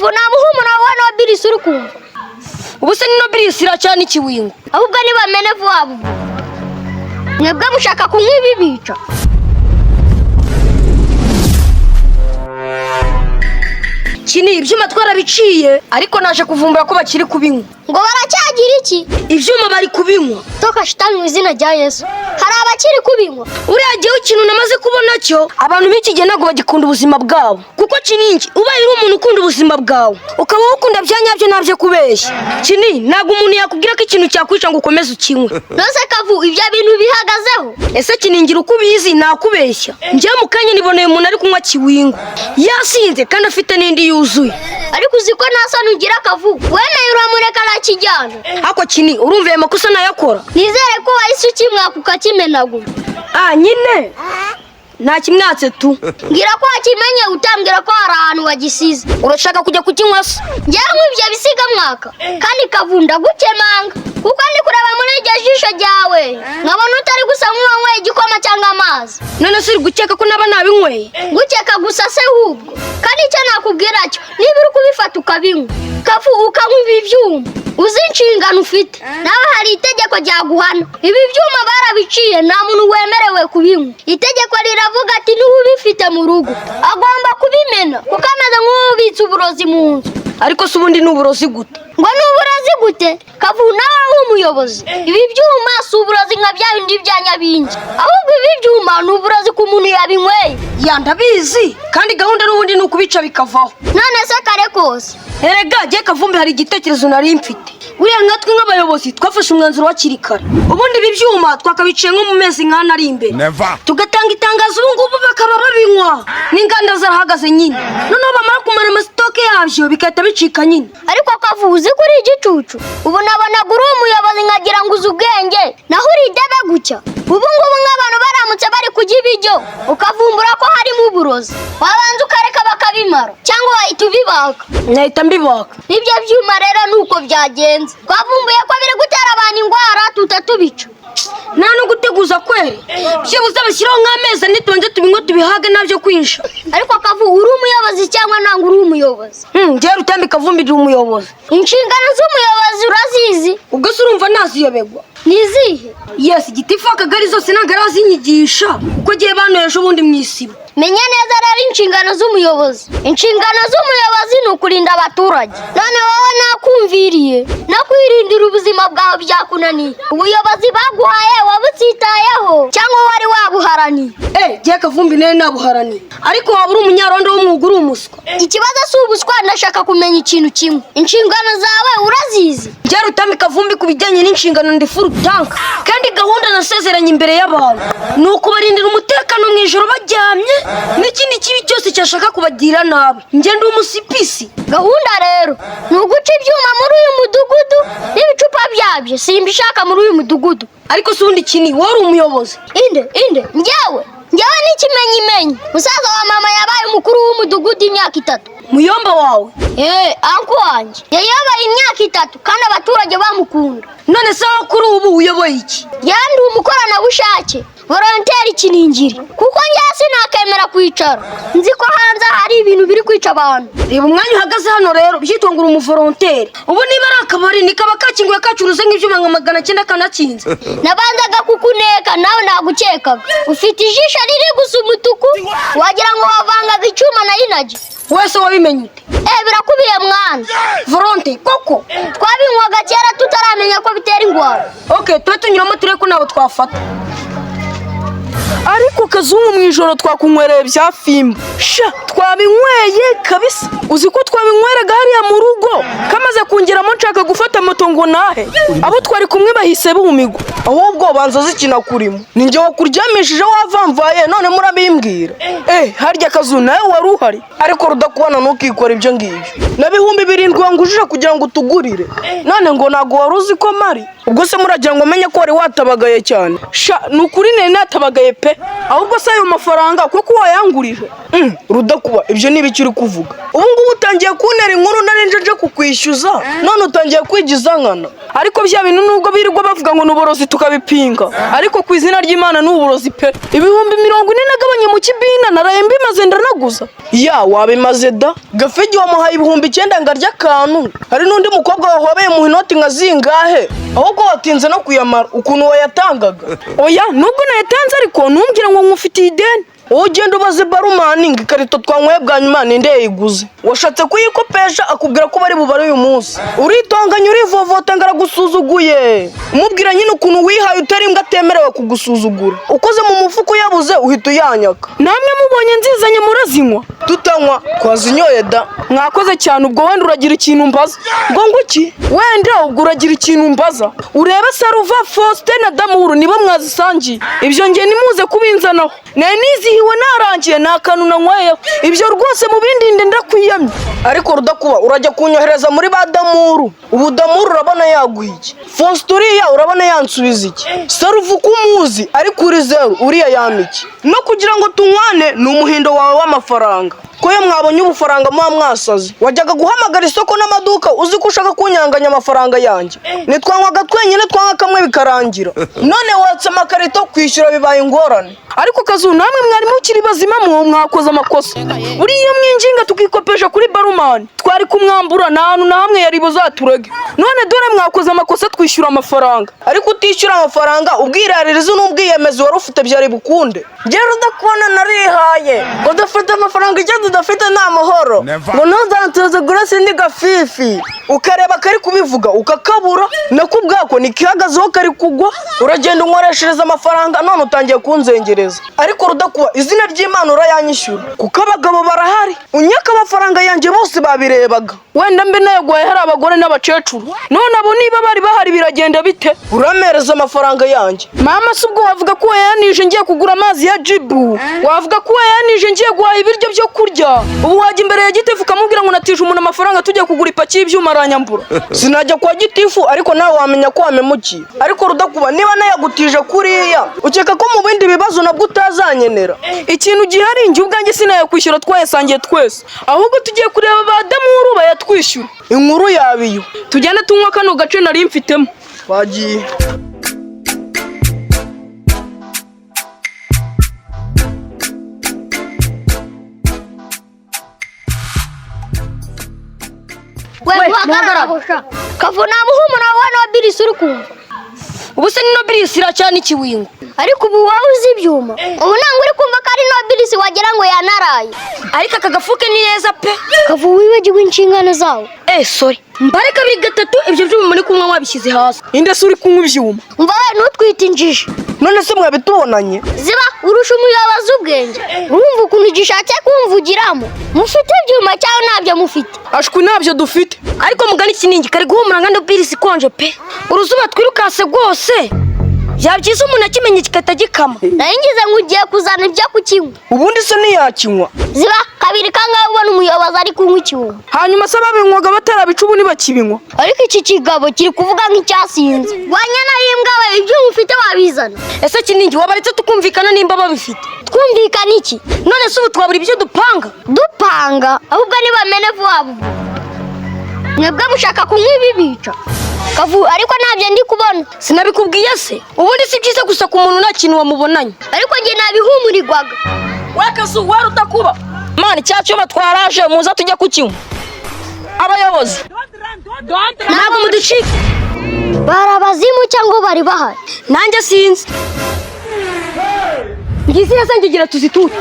Kavu, nta muhumuro wa nobilisi uri kumva. Ubu se ni nobilisi iracana ikiwingo? Ahubwo nibamene vuba vuba. Mwebwe mushaka kunywa ibibica. Kini ibyuma twarabiciye, ariko naje kuvumbura ko bakiri kubinywa. Ngo baracyagira iki? Ibyuma bari kubinywa. Toka shitani mu izina rya Yesu. Hari abakiri kubinywa. Uriya gihe ikintu namaze kubona cyo, abantu b'iki gihe ntabwo bagikunda ubuzima bwabo. Kuko kiningi ubaye uri umuntu ukunda ubuzima bwawe, ukaba ukunda bya nyabyo ntabyo kubeshya. Kini ntabwo umuntu yakubwira ko ikintu cyakwica ngo ukomeze ukinywe. Nose Kavu, ibyo bintu bihagazeho? Ese kiningira uko ubizi nakubeshya? Njyewe mu kanya niboneye umuntu ari kunywa kiwingo, yasinze kandi afite n'indi yuzuye. Ariko uzi ko nta soni ugira Kavu, wemeye uramureka arakijyana. Ako kini urumva ayo makosa nayakora? Nizere ko wahise ukimwaka ukakimenagura. Ah nyine nta kimwatse tu. Mbwira ko wakimenye, utambwira ko hari ahantu wagisize. Urashaka kujya kukinywa se? Njyewe nk'ibyo bisiga mwaka kandi kavunda gukemanga, kuko ndi kureba muri iryo jisho ryawe nkabona utari gusa nk'uwanyweye igikoma cyangwa amazi. None se uri gukeka ko naba nabinyweye? Gukeka gusa se hubwo? Kandi icyo nakubwira cyo, niba uri kubifata ukabinywa Kavu, ukanywa ibi byuma, uzi inshingano ufite nawe, hari itegeko ryaguhana. Ibi byuma barabiciye, nta muntu wemerewe kubinywa. Itegeko riravuga ati niba ubifite mu rugo agomba kubimena, kuko ameze nk'ubitse uburozi mu nzu. Ariko se ubundi ni uburozi gute? Ngo ni uburozi gute? Kavu, nawe uri umuyobozi. Ibi byuma si uburozi nka bya bindi bya Nyabingi, ahubwo ibi byuma ni uburozi ku muntu yabinyweye. Ya ndabizi, kandi gahunda n'ubundi ni ukubica bikavaho. None se kare kose? Erega jye Kavumbi hari igitekerezo nari mfite. Buriya nkatwe nk'abayobozi twafashe umwanzuro hakiri kare, ubundi ibi byuma twakabiciye nko mu mezi nk'ane ari imbere. Never. Tugatanga itangazo ubu ngubu bakaba babinywa, n'inganda zarahagaze nyine, noneho bamara kumara amasitoke yabyo bigahita bicika nyine. Ariko Kavu, uzi ko uri igicucu? Ubu nabonaga uri umuyobozi nkagira ngo uzi ubwenge, naho uri idebe gutya. Ubu ngubu nk'abantu baramutse bari kurya ibiryo ukavumbura ko harimo uburozi, wabanza ukareka bakabimara cyangwa wahita ubibaka? Nahita mbibaka. Ibyo byuma rero ni uko byagenze, twavumbuye ko biri gutera abantu indwara, tuta tubica. Nta no guteguza kweri, byibuze bashyiraho nk'amezi ane tubanze tubinywe tubihage nabyo kwisha. Ariko Kavu, uri umuyobozi cyangwa ntabwo uri umuyobozi? Njyewe Rutambi Kavumbi ndi umuyobozi. Inshingano z'umuyobozi urazizi? Ubwo se urumva naziyobegwa? Ni izihe? Yes, gitifu akagari zose ntabwo arazinyigisha, kuko agiye banoheje ubundi mu isibo. Menya neza rero inshingano z'umuyobozi. Inshingano z'umuyobozi ni ukurinda abaturage. None wowe nakumviriye, no kwirindira ubuzima bwawe byakunaniye. Ubuyobozi baguhaye wabutsitayeho cyangwa wari wabuharaniye? Eh, jye Kavumbi nawe nabuharaniye, ariko waba uri umunyarondo w'umwuga uri umuswa. Ikibazo si ubuswa, ndashaka kumenya ikintu kimwe. Inshingano zawe urazizi? Njye Rutambi Kavumbi ku bijyanye n'inshingano ndi full tank, kandi gahunda nasezeranye imbere y'abantu ni ukubarindira umutekano mu ijoro baryamye n'ikindi kibi cyose cyashaka kubagira nabi. Njye ndi umusipisi. Gahunda rero ni uguca ibyuma muri uyu mudugudu n'ibicupa byabyo, simbishaka muri uyu mudugudu. Ariko se ubundi kini wowe uri umuyobozi? Inde inde? Njyewe? Njyewe n'ikimenyimenyi, musaza wa mama yabaye umukuru w'umudugudu imyaka 3. Muyomba wawe? Eh, anko wanjye yayoboye imyaka 3 kandi abaturage bamukunda. None se wowe kuri ubu uyoboye iki? Njyewe ndi umukoranabushake, volonteri kiningiri, kuko njyewe sinakemera kwicara nzi ko hanze hari ibintu biri kwica abantu. Reba umwanya uhagaze hano rero, byitwa ngo uri umuvolonteri. Ubu niba ari akabari ni kaba kakinguye kacuruza nk'ibyuma nka 900 kanakinze. Nabanzaga kukuneka, nawe nagukekaga. Ufite ijisho riri gusa umutuku, wagira ngo wavangaga icyuma na inaji. Wese wabimenye ute? Eh, birakubiye mwana. Volonte koko? Twabinywaga kera tutaramenya ko bitera indwara. Okay, tube tunyuramo turebe ko ntabwo twafata. Ariko Kazungu, mu ijoro twakunywereye bya fimbo sha, twabinyweye kabisa. Uzi ko twabinyweraga hariya mu rugo, kamaze kungeramo nshaka gufata moto ngo nahe, abo twari kumwe bahise bumigwa. Ahubwo banza zikina kurimo, ni njye wakuryamishije wavamvaye, none murabimbwira. Eh, harya Kazu nawe wari uhari? Ariko rudakubona ntukikora ibyo ngibyo. Na 7000 wangujije kugira ngo utugurire, none ngo ntabwo wari uzi ko mari. Ubwo se muragira ngo menye ko wari watabagaye cyane? Sha, ni ukuri nari natabagaye pe. Ahubwo se ayo mafaranga kuko wayangurije? Rudakuba, ibyo ni ibiki uri kuvuga? Ubu ngubu utangiye kuntera inkuru, nari nje kukwishyuza, none utangiye kwigiza nkana. Ariko bya bintu nubwo birirwa bavuga ngo ni uburozi tukabipinga, ariko ku izina ry'Imana ni uburozi pe. 40,000 nagabanye mu kibina, naraye mbimaze ndanaguza. Ya Wabimaze da. Gafigi wamuhaye 9000 ngo arye akantu. Hari n'undi mukobwa wahobeye mu inoti nka zingahe, ahubwo watinze no kuyamara ukuntu wayatangaga. Oya, nubwo nayatanze ariko ntumbwire ngo nkufitiye ideni. Wowe ugenda ubaze barman ngo ikarito twanyweye bwa nyuma ninde yayiguze. Washatse kuyikopesha akubwira ko bari bubare uyu munsi. Uritonganya, urivovota ngo aragusuzuguye. Umubwira nyine ukuntu wihaye utari imbwa atemerewe kugusuzugura. Ukoze mu mufuka uyabuze uhita uyanyaka. Namwe mubonye nzizanye murazinywa? Tutanywa, twazinyoye da. Mwakoze cyane. Ubwo wenda uragira ikintu mbaza. Ngo iki? Wenda ubwo uragira ikintu mbaza, urebe Saruva, Faustin na Damuru nibo mwazisangiye. Ibyo ngiye nimuze kubinzanaho. Nari nizihiwe, narangiye, nta kantu nanyweyeho. Ibyo rwose mubindinde, ndakwiyamye. Ariko Rudakuba, urajya kunyohereza muri ba Damuru. Ubu Damuru urabona yaguha iki? Faustin uriya urabona yansubiza iki? Saruva uko umuzi ari kuri zeru, uriya yama iki? No kugira ngo tunywane ni umuhindo wawe w'amafaranga. Ko iyo mwabonye ubufaranga muba mwasaze. Wajyaga guhamagara isoko n'amaduka uzi ko ushaka kunyanganya amafaranga yanjye. Ntitwanywaga twenyine, twanywa kamwe bikarangira. None watse amakarito, kwishyura bibaye ingorane. Ariko Kazu, namwe mwari mukiri bazima, mu mwakoze amakosa. Buriya iyo mwinginga tukikopesha kuri barman, twari kumwambura, nta hantu na hamwe yari buzaturege. None dore mwakoze amakosa, twishyura amafaranga. Ariko utishyura amafaranga, ubwiraririzi n'ubwiyemezi wari ufite byari bukunde? Njye Rudakubona narihaye ngo dufite amafaranga, icyo tudafite ni amahoro. Ngo ntuzansuzuguure, sindi gafifi. Ukareba kari kubivuga ukakabura, nako ubwako nikihagazeho kari kugwa. Uragenda unkoreshereza amafaranga, none utangiye kunzengereza. Ariko Rudakuba, izina ry'Imana urayanyishyura, kuko abagabo barahari. Unyaka amafaranga yanjye bose babirebaga. Wenda mbe nayaguhaye hari abagore n'abakecuru. None abo niba bari bahari biragenda bite? Uramereza amafaranga yanjye. Mama, si ubwo wavuga ko wayanije ngiye kugura amazi ya jibu, wavuga ko wayanije ngiye guhaha ibiryo byo kurya. Ubu wajya imbere ya gitifu ukamubwira ngo natije umuntu amafaranga tujya kugura ipaki y'ibyuma, aranyambura? Sinajya kwa gitifu, ariko nawe wamenya ko wamemukiye. Ariko Rudakuba, niba nayagutije kuriya, ukeka ko mu bindi bibazo nabwo utazanyenera? Ikintu gihari, njye ubwanjye sinayakwishyura twayasangiye twese. Ahubwo tugiye kureba ba Damuru bayatwishyura. Inkuru yabiyo. Tugende tunywa kano gace nari mfitemo. Bagiye. We, muhagarara aho sha. Kavu, nta muhumuro wa nobilisi uri kumva? Ubu se ni nobilisi iracana ikiwingo? Ariko ubu wowe uzi ibyuma, ubu ntabwo uri kumva ko ari nobilisi, wagira ngo yanaraye. Ariko aka gafuke ni neza pe. Kavu, wibagiwe inshingano zawe. Eh, sorry. Mbare kabiri, gatatu, ibyo byuma muri kunywa wabishyize hasi. Inde se uri kunywa ibyuma? Umva we, ntutwite injiji. None se mwabitubonanye? Ziba, urusha umuyobozi ubwenge? Urumva ukuntu gishatse kumvugiramo? Mufite ibyuma cyangwa ntabyo mufite? Ashwi, ntabyo dufite. Ariko mugani kiningi kari guhumura nka nobilisi ikonje pe. Uruzuba twirukase rwose, byaba byiza umuntu akimenye kigahita gikama. Nari ngize ngo ugiye kuzana ibyo kukinywa. Ubundi se ntiyakinywa? Ziba, kabiri kangahe ubona umuyobozi ari kunywa icyuma? Hanyuma se ababinywaga batarabica ubu ntibakibinywa? Ariko iki kigabo kiri kuvuga nk'icyasinze. Wanyana y'imbwa we, ibyuma ufite wabizana. Ese kiningi, wabaretse tukumvikana nimba babifite? Twumvikana iki? None se ubu twabura ibyo dupanga? Dupanga? Ahubwo nibamene vuba vuba. Mwebwe mushaka kunywa ibibica, Kavu? Ariko ntabyo ndi kubona. Sinabikubwiye se? Ubundi si byiza gusa ku muntu nta kintu wamubonanye. Ariko njye nabihumurirwaga. Wakazu wari utakuba mani, cya cyuma twaraje, muza tujya kukinywa. Abayobozi ntabwo muducika. Bari abazimu cyangwa bari bahari? Nanjye sinzi. Ngizi yazangigira tuziture.